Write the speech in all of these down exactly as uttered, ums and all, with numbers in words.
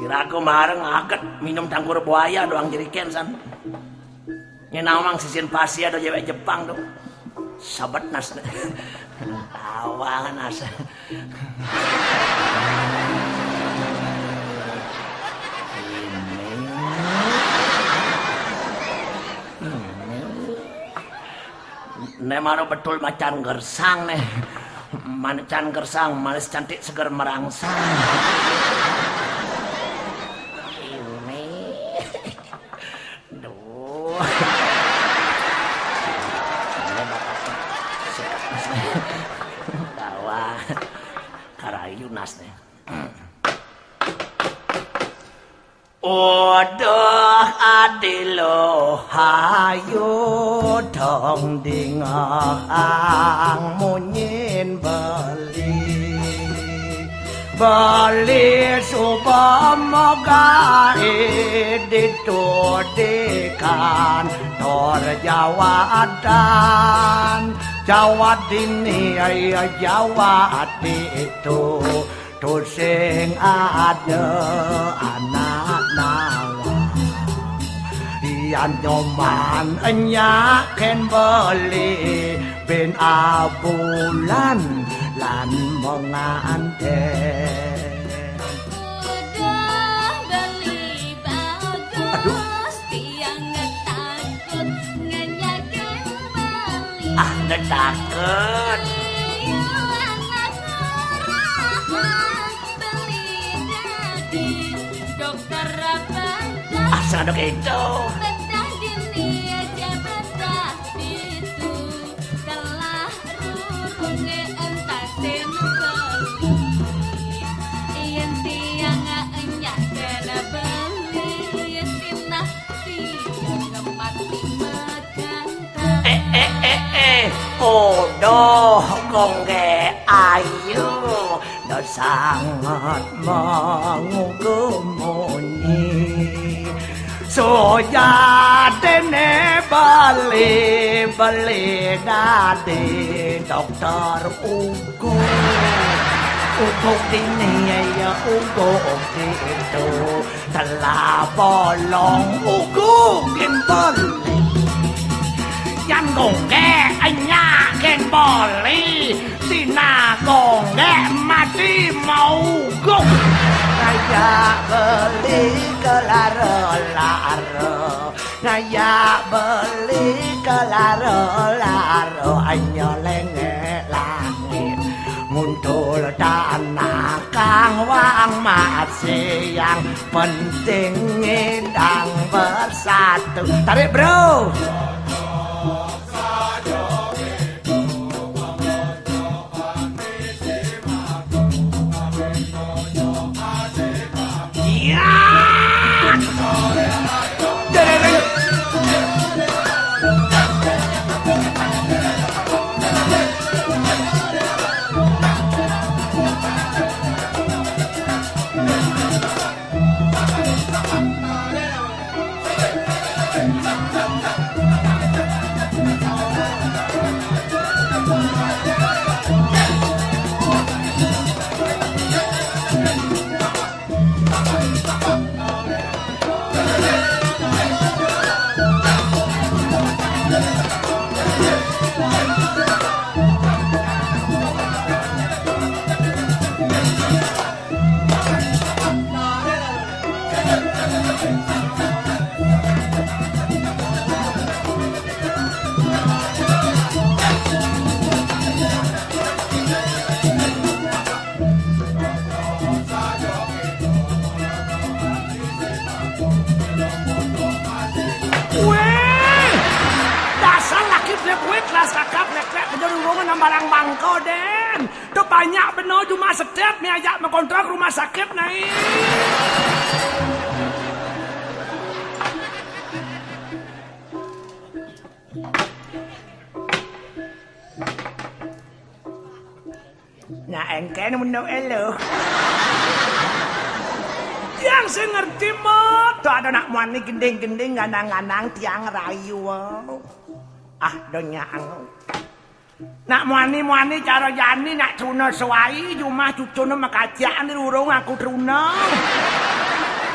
Iraga mareng aget minum tangkur buaya doang jeriken san. Nyén nawang sisin pasya do cewek Jepang tuh. Sabet nas. Tawang nas. Né mara betul macan gersang né. Macan gersang, manis cantik seger merangsang. Ini. Duh. Ini bapak sikat mas né. Dawa. Karayu nas né. Uduh adilo hayu dong dingehang munyin beli. Beli suba magaé ditu di kantor jawatan. Jawat dini ya jawat ditu. Tusing ada anak nawang. Yan nyoman enyak kén beli bin abulan lan mengantén. Uduh beli bagus. Aduh. Tiang ngetakut ngenyakin beli. Ah, ngetakut. Iya, anak orang. Beli dadi dokter bedah. Ah, sing ada kéto. Bedah dini aja bedah ditu. Telah rurungé entasin beli. Yén tiang enyak kena beli. Sinah tiang ngemat lima ganteng. Eh, eh, eh, eh. Uduh, Gonggé Ayu. Dah sanget mangugum munyi. Sujatiné beli, beli dadi dokter ugug. Ugug dini ya ugug ditu. Telah bolong ugug kén beli. Yan Gonggé enyak kén beli. Sinah Gonggé mati maugug. Ngajak beli kelara-lara. Ngajak beli kelara-lara. Anyo lengek langit. Nguntul tanah kang wang masih yang penting ngidang bersatu. Tarik, bro. Iya. Wéh! Dasar laki blék-blék, kelas kakap, blék-blék, bener urungan nang barang bangko, dén. Tuh banyak beno jumah sedep, nih ajak mengontrak rumah sakit, naik. Nah, engkén menuk elu. Yang sing ngerti, Mot. Tuh ada nak muani gending-gending, ganang-ganang, tiang rayu. Ah, donya ang. Nak muani-muani cara jani, nak truna suai, jumah cucuna makacian di rurung aku truna.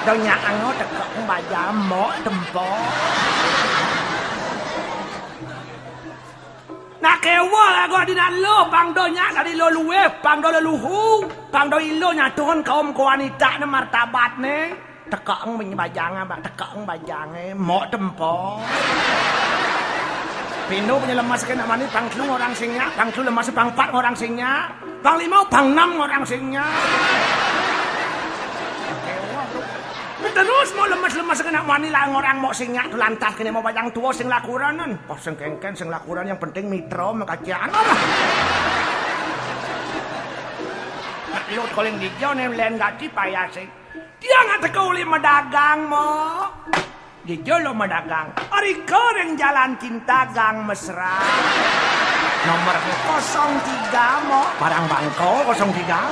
Donya ango tekek bajang mok tempo. Nak kewa lagu dina lo, pang donya tadi lo luwe, pang do leluhu, pang do ilo nyatuhun kaum wanita ne martabat ne. Tekek bajang, bang, tekek bajang, eh, mok tempo. Pindo punya lemas kena mani, pang telu orang sing nyak, pang telu lemas pang empat orang sing nyak. Pang lima, pang enam orang sing nyak. Terus mau lemas-lemas kena mani lah orang mok sing nyak tu lantas kena mau bajang tua sing lakuranan. Pas sing kengken sing lakuran yang penting mitra makacian lah. Nak lut koling dijau ne len gati payah sing. Dia nggak teka uli medagang mok. Jejelo madagang. Ari kering jalan cinta gang mesra. Nomor kosong tiga mo. Barang bangko kosong tiga.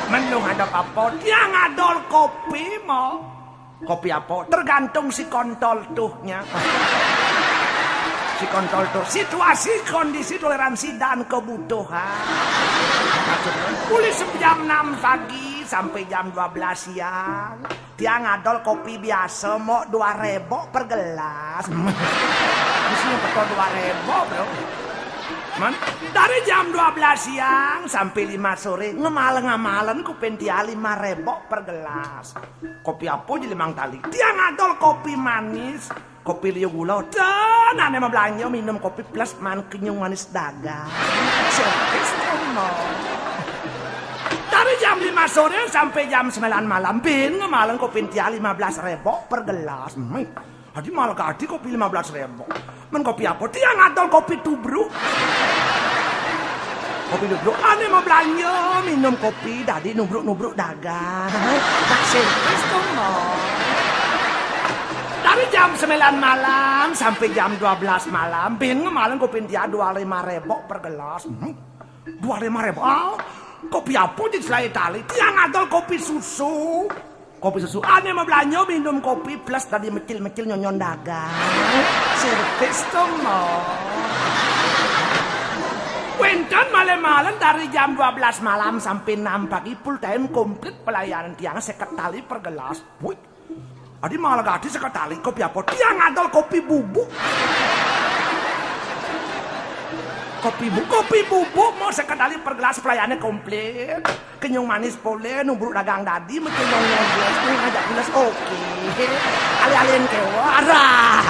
Mendung ada papo, tiang adol kopi mo. Kopi apa? Tergantung si kontol tuhnya. Si kontol tuh, situasi, kondisi, toleransi, dan kebutuhan. Maksudnya, mulai jam enam pagi sampai jam dua belas siang. Tiang adol kopi biasa, mok dua rebo per gelas. Isinya betul dua rebo, bro. Man, dari jam dua belas siang sampai lima sore, ngemalen-ngemalen ku pentia lima rebo per gelas. Kopi apa je limang tali? Tiang adol kopi manis, kopi liu gula. Dan ane mau belanja minum kopi plus man kenyung manis dagang. Servis kono. Dari jam lima sore sampai jam sembilan malam, bin ngemalen kopi tia lima belas rebo per gelas. Hmm. Adi malah gadi kopi lima belas rebo. Men kopi apa? Tiang adol kopi tubruk. Kopi tubruk. Ane mau belanja minum kopi, dadi nubruk-nubruk dagang. Nak servis kono. Dari jam sembilan malam sampai jam dua belas malam, bin ngemalen kopi tia dua lima rebo per gelas. Hmm. Dua lima rebo. Ah, kopi apa je selai tali? Tiang adol kopi susu. Kopi susu. Ane mau belanja minum kopi plus tadi mecil-mecil nyonyon dagang. Servis kono. Wenten malen-malen dari jam dua belas malam sampai enam pagi full time komplit pelayanan tiang seket tali per gelas. Wih. Adi malah gadi seket tali kopi apa? Tiang adol kopi bubuk. Kopi bu, kopi bubuk mau seket tali per gelas pelayannya komplit. Kenyung manis pole, nubruk dagang dadi, mencendong nyoblos, ngajak pules, oke. Alih-alihin kewa, arah.